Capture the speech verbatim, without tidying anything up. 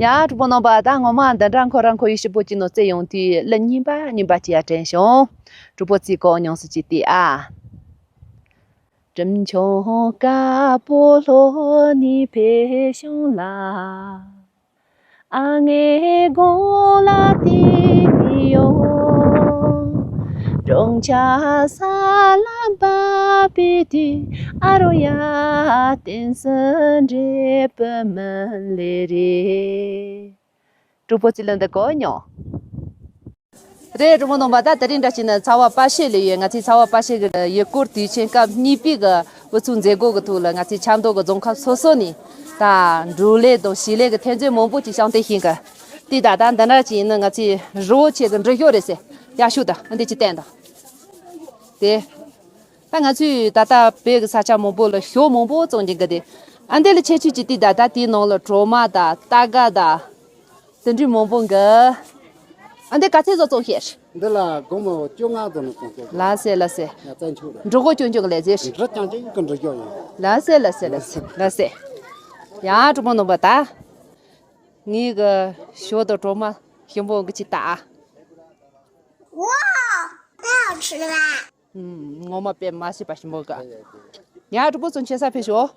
ཡ། གྲོགས་པོ་རྣམ་པ། ད་ངོ་མ་འདི་འདྲ་ཁོ་རང་ཁོ་ཡི་ཞིབ་པོ་ཅིག་ནོ་རྩེ་ཡོང་དུས་ལ་གཉིས་པ་གཉིས་པ་ཅི་ཡ་དྲན་བྱུང་། གྲོགས་པོ་ཚིག་གོ་ཉུང་སུ་ཅིག་དེ་ཨ། གྲིབ་ཆུང་དཀར་པོ་ལྷོ་ནས་འཕེལ་བྱུང་ལ། ཨ་ངའི་དགུང་ལ་བལྟས་ནས་ཡོང་། སྒྲུང་ཆ་ས་ལ་འབབ་པའི་དུས། ཨ་རོ་ཡ། བསྟན་སྲིད་འབྲས་བུ་མི་ལེ་རེད། གྲོགས་པོ་ཚིག་ལ་འདི་གོ་མྱོང་། རེད། གྲོགས་པོ་རྣམ་པ། ད་དེ་རིང་འདྲ་བྱས་ན་ཚ་བ་པ་ཤེ་ལ་ཡོད། ང་ཚོའི་ཚ་བ་པ་ཤེ་གི་ཡུལ་སྐོར་དུས་ཆེན་སྐབས་གཉིས་པའི་གི་དབུ་ཚུགས་མཛད་སྒོ་གི་ཐོག་ལ་ང་ཚོའི་ཆབ་མདོ་གི་རྫོང་ཁག་སོ་སོ་ནས་ད་འབྲོག་ལས་དང་བྱེད་ལས་ཀྱི་ཐོན་རྫས་མང་པོ་ཅིག་བཤམས་སྟོན་ཞུས་གི། དེ་ད་ལྟ་འདི་འདྲ་ཅིག་ཡིན་ན་ང་ཚོའི་རི་བོ་ཆེ་གི་འབྲི་ཤོག་རེད་ཟེར། ཡ་ཤུ་ད་ཨ་འདི་ཅིག་བསྟན་དང་། དེ། ད་ང་ཚོས་ད་ལྟ་བོད་ཀྱི་ས་ཆ་མང་པོ་ལ་ཞོ་མང་པོ་བཙོང་གི་འདུག་སྟེ། ཨ་འདི་ལ་ཁྱད་ཆོས་ཅིག་དེ་ད་ལྟ་དེའི་ནང་ལ་གྲོ་མ་དང་རྟ་སྒ་དང་། དེ་འདྲའི་མང་པོ་འགའ། ཨ་འདི་ག་ཚད་ཙམ་བཙོང་ཤེས། འདི་ལ་སྒོར་མོ་བཅོ་ལྔ་ཙམ་ལ་བཙོང་ཤེས། ལགས་སེ་ལགས་སེ། ཡ་བཙན་ཆུ་རེད། འབྲི་ཤོག་ཅུང་ཅུང་ལས་ཟེར། འབྲི་ཅང་ཅང་གི་འབྲི་ཤོག་ཡིན། ལགས་སེ་ལགས་སེ་ལགས་སེ་ལགས་སེ། ཡ་གྲོགས་པོ་རྣམ་པ། ད་ངའི་གི་ཞོ་དང་གྲོ་མ་ཞིམ་པོ་འགའ་ཅིག་ལྟ་ཨ། ཨུམ། ངོ་མ་དཔེ་མ་སྲིད་པ་ཞིམ་པོ་ག། ཡ་གྲོགས་པོ་ཚོ་ཁྱེད་ས་ཕེབས་ཤོག།